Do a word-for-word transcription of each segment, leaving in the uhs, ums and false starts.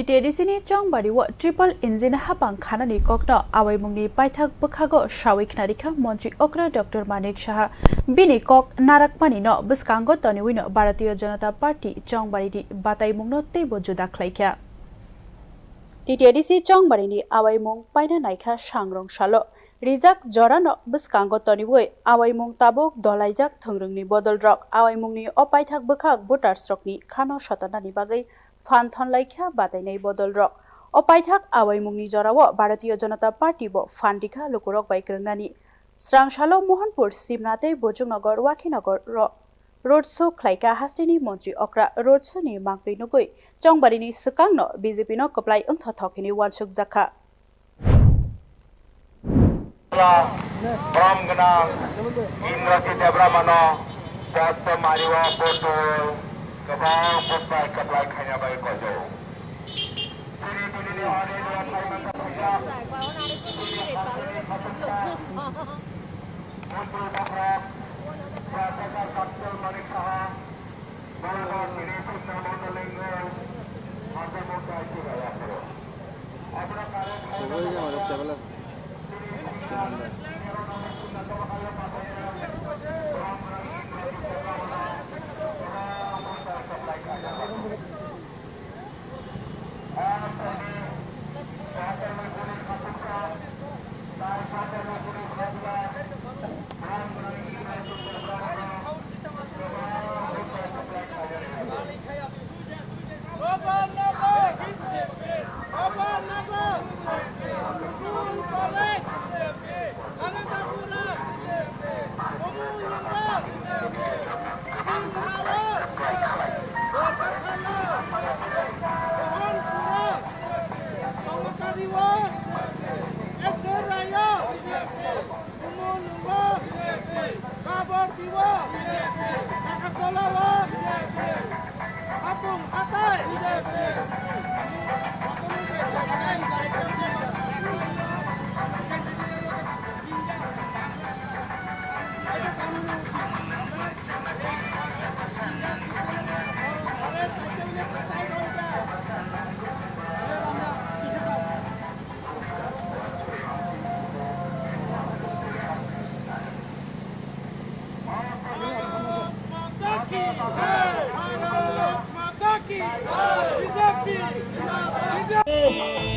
T D C ni Chongbari o triple engine hapang khanani kokno awaimungni paithak bwkhago sawi khnarikha Montri Okra Doctor Manik Saha. Bini kok narakmanino bwskango toniwino Bharatiya Janata Party Chongbari ni bataimungno teibo juda khlaikha. T D C Chongbarini awaimung paina naikha sangrong salo. Rijak jorano bwskango toniwi awaimung tabuk dolaijak thwngrwngni bodolrok awaimungni o paithak bwkhak votersrokni khano sotonani bagwi phan thonlaikha batainai bodolrok. O paithak awaimungni jorao Bharatiya Janata Party bo phan rikha lukurok bai kwrwngnani. Srangsalo Mohanpur, Simna tei Bojongnagar, Wakhinagaro road show khlaikha hasteni Montri Okra. Road show ni mangtwi nugwi Chongbarini swkangno B J P no kwplai wngthothok hinwi uansukjakha. Brom gwnang Indrajit Debbarmano Poddo Mario Bodol kwbang vote bai kwplai khaina bai kojo. Chini bini ni ani ni khaimanta khaijak. Bondol Bakhra, Professor Doctor Manik Saha, Borobar bini Simna Mondolingo, Hajar Mukta Chiraya Pro. Abra kare khaina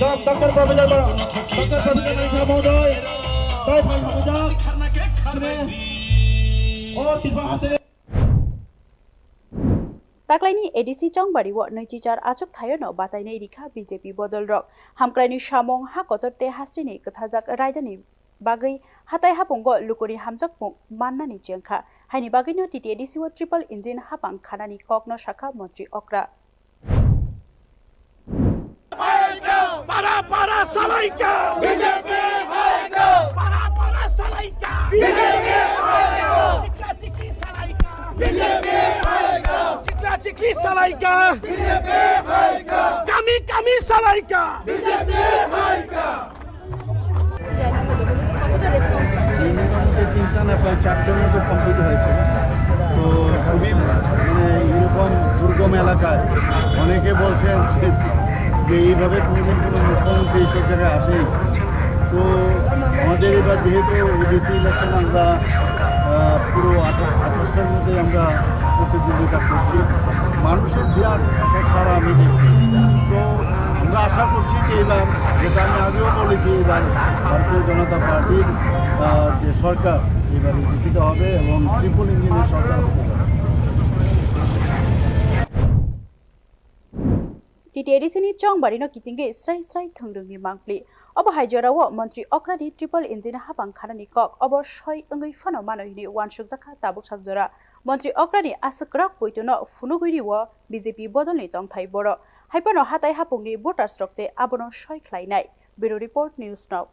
Doctor Professor Doctor Professor Manik Saha Mohodoy, tai phai hamjak, sine, o Tripura haste. Taklaini A D C Chongbari o nwichichar achuk thaiono batainai rikha B J P bodolrok. Hamkraini samung, ha kotor tei hasteni kwthajak raidani bagwi hatai hapungo lukuni hamjakmung mannani chengkha. Haini bagwino T T A D C o triple engine hapang khanani kokno sakha Montri Okra. Para para salaika. B J P haika. Para para salaika. B J P haika. Chikla chikli salaika. B J P haika. Chikla chikli salaika. B J P haika. Kami kami salaika. B J P haika. Minimum তো তিনটা না, প্রায় চারটার মতো কমপ্লিট হয়েছে। তো খুবই, মানে, এরকম দুর্গম এলাকায় অনেকে বলছেন যে, যে এইভাবে কোনোদিন কোনো মুখ্যমন্ত্রী এইসব জায়গায় আসেই। তো আমাদের এবার যেহেতু এডিসি ইলেকশন, আমরা, আহ, পুরো আঠা-, আঠাশটার মধ্যে আমরা প্রতিদ্বন্দ্বিতা করছি। মানুষের বিরাট একটা সাড়া আমি দেখছি। তো আমরা আশা করছি যে এবার, যেটা আমি আগেও বলেছি, এবার ভারতীয় জনতা পার্টির, আহ, যে সরকার এবার এডিসিতে হবে এবং ট্রিপল ইঞ্জিনের সরকার হতে যাচ্ছে। T T A D C ni Chongbari no kitingwi srai srai thwngrwngni mangpli. Obo hai jorao Montri Okra ni triple engine hapang khanani kok obo soi wngwi phano mano hwnwi uansukjakha tabuk sak jora. Montri Okra ni aswk kwrak poito no phunugwi rio B J P bodol ni tongthai borok. Hai phano hatai hapung ni voters rok se abono soi khlai nai. Bureau Report, News Now.